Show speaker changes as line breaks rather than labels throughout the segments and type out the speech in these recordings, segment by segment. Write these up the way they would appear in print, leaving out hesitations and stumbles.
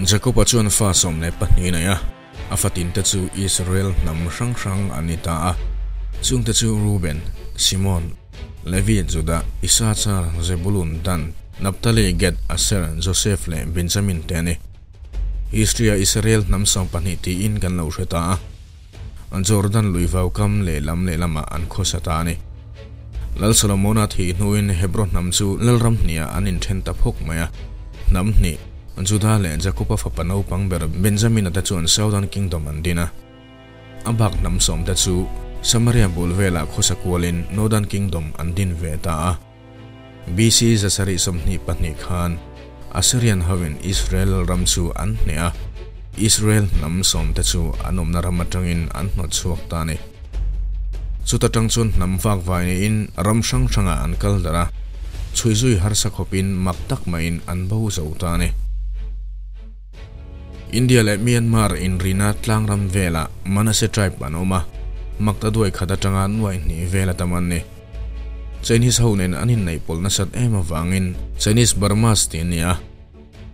Jakoba chuan fa 12 nei a, a fatinte chu Israel hnam hrang hrang an ni ta a. Chungte chu Reuben, Simon, Levi, Judah, Issachar, Zebulun, Dan, Naphtali, Gad, Aser, Joseph leh Benjamin te a ni. History-ah Israel hnam 12 tiin kan lo hre ta a. Jordan lui vaukam lehlam lehlamah an khawsa ta a ni. Lal Solomona thih hnuin Hebrew hnam chu Lalram hniah an inthen ta phawk mai a. Hnam hnih, Judah leh Jakoba fapa naupang ber Benjamina te chuan Southern Kingdom an din a. A bak hnam sawmte chu Samaria bul velah khawsa kualin Northern Kingdom an din ve ta a. BC 722 khan Assyrian hoin Israel ram chu an hneh a, Israel hnam sawmte chu an awmna ram atangin an hnawt chhuak ta a ni. Chuta tang chuan hnam vak vai niin ram hrang hrangah an kal darh a, chhuizui harsa khawpin mak tak maiin an bo zo ta a ni. India leh Myanmar inrina tlangram velah Manasseh tribe an awm a, mak ta duai khat atanga nuai hnih vel a tam an ni. Chinese ho nen an inneih pawlh nasat em avangin Chinese Burmas tih an ni a,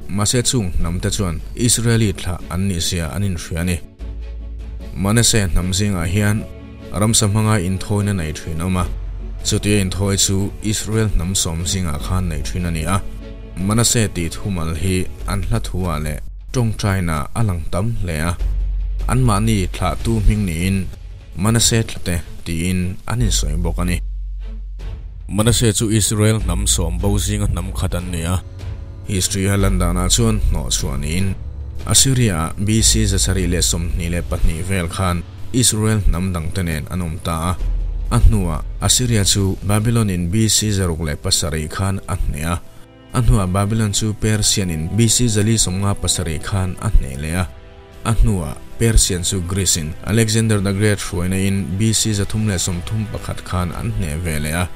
mahse chung hnam te chuan Israeli thlah an nih zia an inhria a ni. Manasseh hnam zingah hian ramsa hmanga inthawina nei thin a awm a, chutia inthawi chu Israel hnam sawm zingah khan nei thin a ni a. Manasseh tih thumal hi an hla thuah leh tawngtaina a lang tam hle a, anmahni thlahtu hming niin Manasseh thlate tiin an insawi bawk a ni. Manasseh chu Israel hnam sawm bo zinga hnam khat an ni a. History a lan danah chuan hnawh chhuah niin Assyria-ah BC 722 vel khan Israel hnam dangte nen an awm ta a. A hnuah Assyria chu Babylon-in BC 607 khan a hneh a. A hnuah Babylon chu Persian-in BC 457 khan a hneh leh a. A hnuah Persian chu Greece-in Alexander the Great hruaina-in BC 331 khan an hneh ve leh a.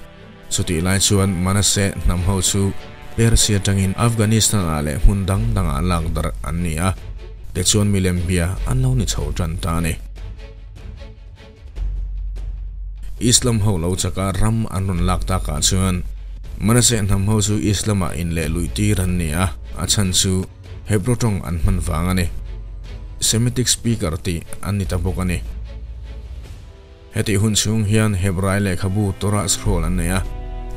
Chutih lai chuan Manasseh hnam ho chu Persia atangin Afghanistan-ah leh hmun dang dangah lak darh an ni a, tichuan milem bia an lo ni chho tan ta a ni. Islam ho lo chaka ram an rawn lak takah chuan Manasseh hnam ho chu Islam-ah inleh luih tir an ni a, a chhan chu Hebrew tawng an hman vang a ni. Semitic speaker tih an ni ta bawk a ni. Hetih hun chhung hian Hebrai lehkhabu Torah scroll an nei a,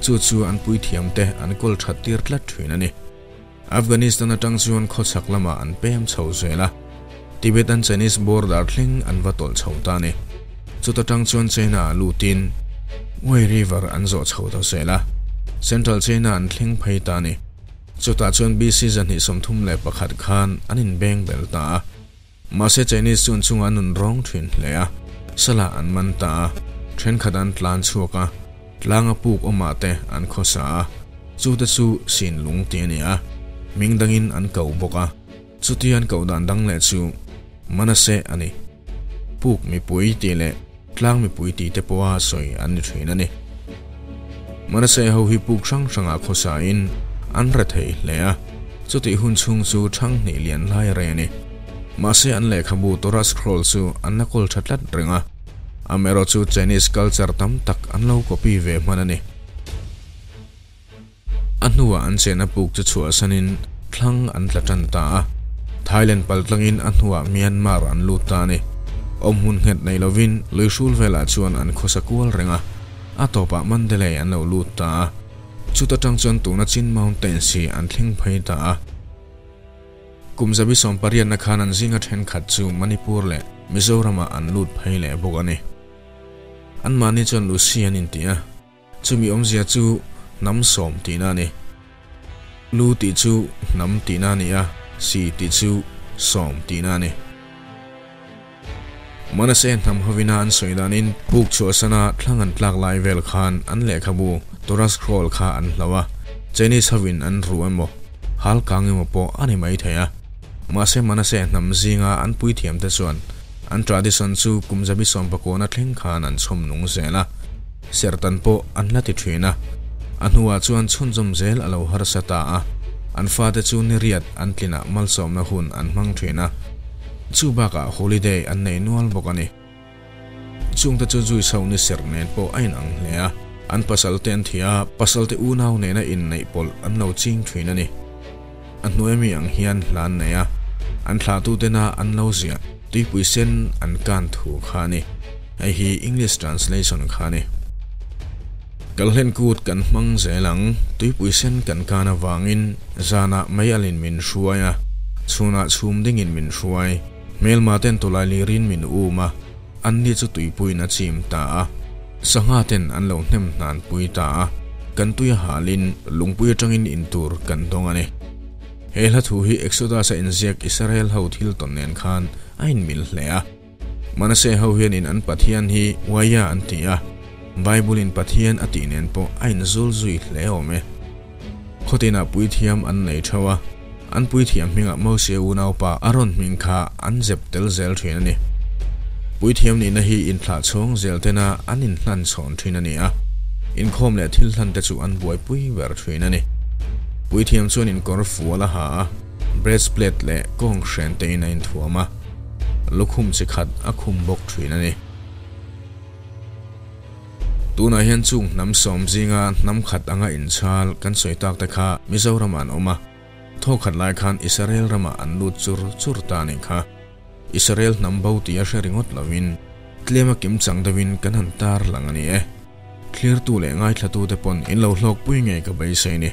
chu chu an puithiamte an kawl that tir tlat thin a ni. Afghanistan atang chuan khawchhak lamah an pem chho zel a, Tibetan-Chinese border thleng an va tawlh chho ta a ni. Chuta tang chuan China-ah lutin Wei River an zawh chho ta zel a, Central China an thleng phei ta a ni. Chutah chuan BC 231 khan an inbeng bel ta a. Mahse Chinese chuan chungah an nun rawng thin hle a, salah an man ta a, thenkhat an tlan chhuak a, tlanga puk awmah te an khawsa a, chute chu sin lung tih a ni a, hming dangin an ko bawk a, chutia an koh dan dang leh chu Manasseh a ni. Puk mipui tih leh tlang mipui tih te pawha sawi an ni thin a ni. Manasseh ho hi puk hrang hrangah khawsa in an re thei hle a, chutih hun chhung chu thang hnih lian lai a rei a ni. Mahse an lehkhabu Torah scroll chu an la kawl tha tlat reng a, amaherawh chu Chinese culture tam tak an lo copy ve hman a ni. A hnuah an chenna puk chu chhuahsanin thlang an tla tan ta a, Thailand paltlangin a hnuah Myanmar an lut ta a ni. Awmhmun nghet nei lovin lui hrul velah chuan an khawsa kual reng a, a tawpah Mandalay an lo lut ta a, chuta tang chuan tuna Chin Mountains hi an thleng phei ta a. Kum zabi 18na khan an zinga thenkhat chu Manipur leh Mizoramah an lut phei leh bawk a ni. Anmahni chuan Lucy an inti a. Chumi awmzia chu hnam sawm tihna a ni. Lu tih chu hnam tihna a ni a, si tih chu sawm tihna a ni. Manasseh hnam hovina an sawi danin puk chhuahsana thlang an tlak lai vel khan an lehkhabu Torah scroll kha an hloh a, Chinese hovin an ru emaw, hal kang emaw pawh a ni mai thei a. Mahse Manasseh hnam zinga an puithiamte chuan an tradition chu kum zabi 19na thleng khan an chhawm nung zel a. Serhtan pawh an la ti thin a, a hnuah chuan chhunzawm zel a lo harsa ta a, an fate chu niriat an tlinah malsawmna hun an hmang thin a, chu bakah holiday an nei nual bawk a ni. Chungte chu zui chho ni serh nen pawh a inang hle a, an pasalte an thi a, pasalte unau nena inneih pawlh an lo ching thin a ni. A hnuai mi ang hian hla an nei a, An thlahtutena an lo ziah tuipui sen an kan thu kha a ni. Hei hi English translation kha a ni. Kalhlen kut kan hmang zel ang, tuipui sen kan kan avangin zanah mei alin min hruai a, chhunah chhum dingin min hruai. Hmelma ten tawlai lirin min um a, anni chu tuipuiin a chim ta a, sangha ten an lo hnem hnan pui ta a, kan tui a halin lungpui atangin in tur kan dawng a ni. He hla thu hi Exodus-a inziak Israel ho thil tawn nen khan a inmil hle a. Manase ho hianin an Pathian hi Uaia an ti a, Bible-in Pathian a tih nen pawh a inzul zui hle awm e. Khawtinah puithiam an nei theuh a, an puithiam hmingah Mose unaupa Aaron hming kha an zep tel zel thin a ni. Puithiam nihna hi inthlah chhawng zel tena an inhlan chhawn thin a ni a, inkhawm leh thil hlan te chu an buaipui ber thin a ni. Puithiam chuan inkawr fual a ha a, breastplate leh kawng hren tein a inthuam a, lukhum chi khat a khum bawk thin a ni. Tunah hian chung hnam sawm zinga hnam khat anga inchhal kan sawi tak te kha Mizoramah an awm a, thaw khat lai khan Israel ramah an lut chur chur ta a nih kha. Israel hnam bo tih a hre ringawt lovin tlema kimchang deuhin kan han tar lang a ni e. Thlirtu leh ngaithlatute pawn in lo hlawkpui ngei ka beisei ni.